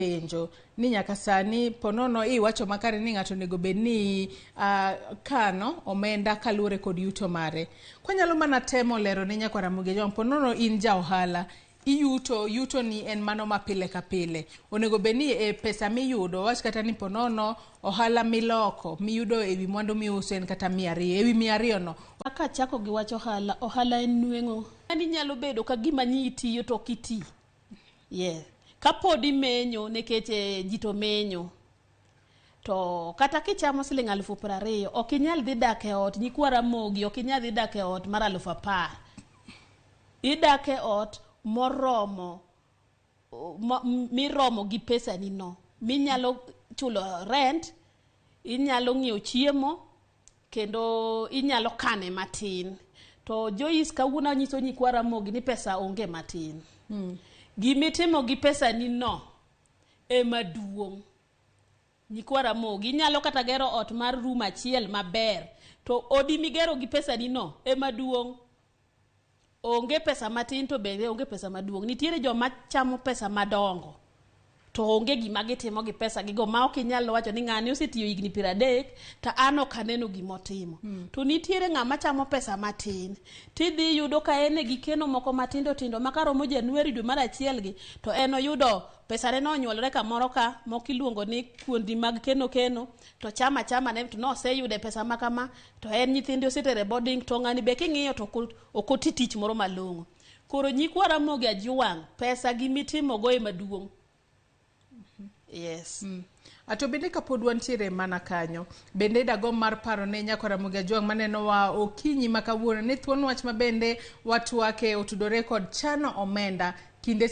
Penjo ni nyaka sani ponono iwacho makare ni ng'ato onego bed ni kano omenda kaluwore kod yuto mare. Kwanyalo mana temo lero ne nyakwar Ramogi Ojwang', ponono in ja ohala, iyuto, yuto ni en mano ma pile ka pile. Onego bed ni e pesa miyudo, wach kata ni ponono ohala miloko, miyudo ewi mwandu miuso en kata 200, ewi 200 no. Kaka achako gi wach ohala, ohala en nweng'o. Yani nyalo bedo ka gima nyi itiyo to ok iti. Yes. Kapod imenyo nikech ji to menyo. To kata kichamo siling 20,000, ok inyal dhi dak e ot, nyikwa Ramogi, ok inyal dhi dak e ot mar 10,000. Idak e ot moromo, miromo gi pesani no. Minyalo chulo rent, inyalo ng'iewo chiemo, kendo inyalo kane matin. To Joyce kawuono anyiso nyikwa Ramogi ni pesa onge matin. Gimitimo gi pesani no ema duong'. Nyikwa Ramogi, inyalo kata gero ot mar room achiel maber, to odi migero gi pesani no ema duong'. Onge pesa matin to bende onge pesa maduong'. Nitiere joma chamo pesa madongo to onge gima gitimo gi pesa gigo ma ok inyal wacho ni ng'ani osetiyo higni 30 to an ok aneno gimotimo. To nitiere ng'ama chamo pesa matin tidhi yudo ka en e gi keno moko matindo tindo ma karomo Januari dwe mar achiel gi to en oyudo pesane no onyuolore kamoro ka moko iluongo ni kuondi mag keno keno to chama chama ne to noseyude pesa ma kama to en nyithinde osetere boarding to ng'ani be king'iyo to ok oti tich moro malong'o. Koro nyikwa Ramogi Ajwang', pesa gimitimo go ema duong'. Yes. Ato bende kapod wantiere mana kanyo, bende dagomb mar paro ne nyakwar Ramogi Ajwang' manenowa okinyi ma kawuono ni thuon wach ma bende watwake otudore kod chano omenda kinde.